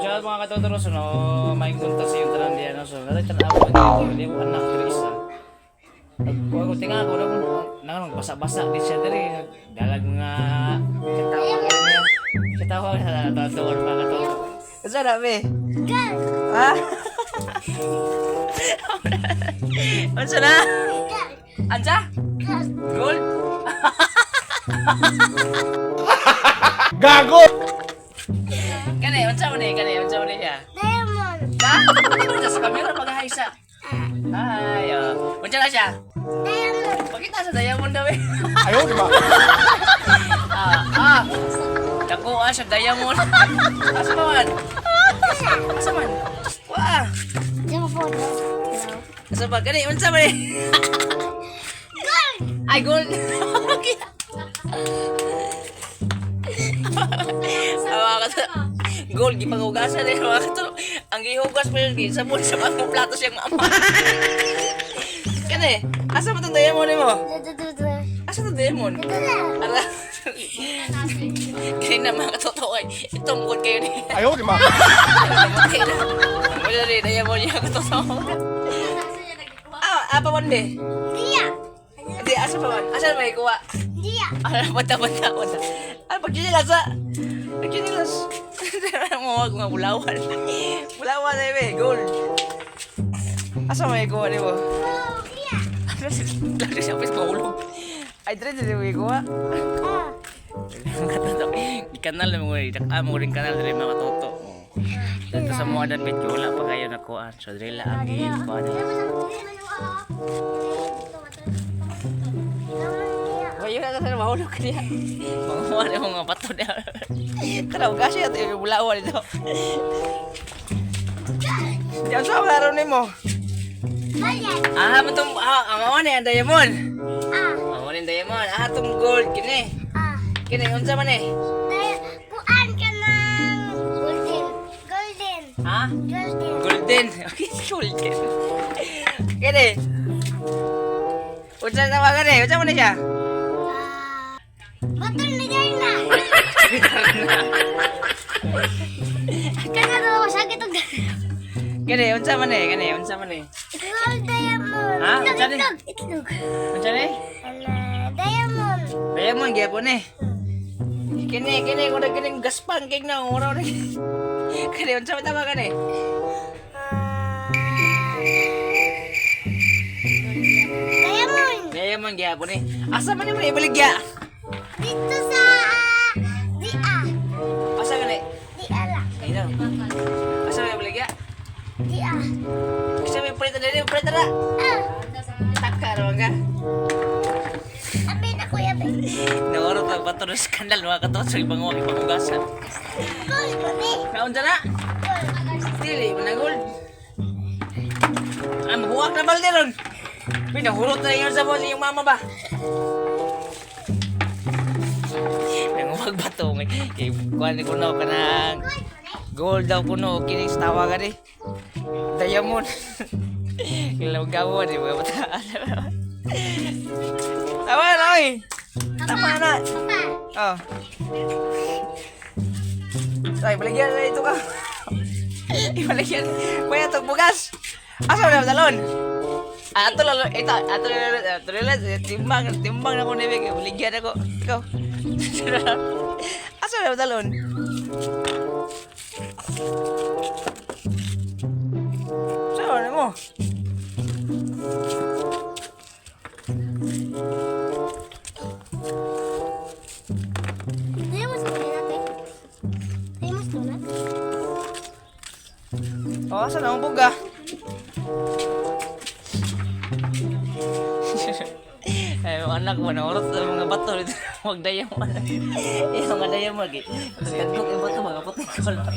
Shout out mga katotoro. So, no, may punta sa iyong tanan diyan. No? So, natay tanaw ko dito. Hindi ko anak diri isa. Nagkuha ko tinga ko nang nang basa-basa di siya diri. Dalag mga katawag niya. Katawag sa totoro mga katotoro. Asa na be? Girl. Ha? Unsa na? Girl. Ansa? Girl. Gold? Gago! Kani, unsa man ni? Kani, unsa man ni siya? Diamond. Ha? Unsa sa camera pag-hi sa? Hi. Oh. Unsa na siya? Diamond. Pakita sa diamond daw eh. Ayaw, di ba? Ah, ah. Dako ah sa diamond. Asa ba man? Asa man? Wah. Diyan po. Asa ba kani unsa man ni? Gold. Ay, gold. Ah, mga gold gipanghugasan eh mga katol. Ang gihugas pa yun sabon sa mga plato siyang mama. Kani, asa man tong diamond nimo? Asa tong diamond? Ala. Kaya na mga katotoo ay itong gold kayo ni. Ayaw, di ba? Namatay na. Wala rin, diamond niya katotoo. Ah, apa man be? Dia. Hindi, asa pa man? Asa may kuha? Dia. Ano, punta, punta, punta. Ano, pagchinilas, ah? Pagchinilas. Mga mga bulawan. Bulawan na be, gold. Asa may kuha ni mo? Oh, dia. Ano lagi siya office mahulog. Ay, dire, dire, may kuha. Ah. Mga toto. Kanal mo rin, ah, mo rin kanal dire mga toto. Dito sa mga dan medyo wala pa kayo nakuha. So dire lang ang gikuha nila. Wala na kasi mahulog niya. Mga wala mga bato niya. Tara, kasi ito yung bulawan ito. Yan sa laro nimo. Bayan. Ah, matong ah, ang mao ni ang diamond. Ah. Ang mao ni ang diamond. Ah, tong gold kini. Ah. Kini unsa man eh? Dahil kuan ka ng golden. Golden. Ha? Golden. Golden. Okay, golden. Kini. Unsa na ba kani? Unsa man ni siya? Ah. Bato ni Darna. Kaya daw sakit og Kini unsa man eh? Kini unsa man eh? gold diamond. Ha? Itlog, Unsa ni? itlog, itlog. Unsa ni? Ala, diamond. Diamond gyapon eh. Kini kini kuno kini gaspang kig na ora ora. Kini unsa man tama kani? Ah. Diamond. Diamond gyapon eh. Asa man nimo ibaligya? Dito sa Dia. Asa kani? Dia lang. Ay daw. Asa man ibaligya? Dia. Kasi may palit na dili, palit na. Ah. Taka raw ka. Abi na kuya be. Naurot ang bato ng skandal mga katoto sa ibang wag ipangugasan. Gold ba be? Naunsa na? Gold. Dili, mana gold. Ah, mabuwak na balde ron. Uy, nahurot na yun sa boss yung mama ba? Nanguwag bato. Kay kuan ni kuno kanang gold daw kuno kining sa tawagan eh. Diamond. Ilaw gawa di mga bata. Tama na oy. Tama na. Papa. Oh. Ay, baligyan na ito ka. Ibaligyan. Kuya, itong bugas. Asa na talon? Ah, ato lalo, ito, ato lalo, ato lalo, timbang, timbang na ko ni Big. Baligyan ako. Ikaw. Asa na talon? Saan mo? Diamond sa natin. Diamond sa natin. Oh, asa na ang buga? Ay, mga anak mo, naurot sa mga bato dito. Huwag diamond. Eh, mga diamond. Tagkok yung bato, mga puti ko lang.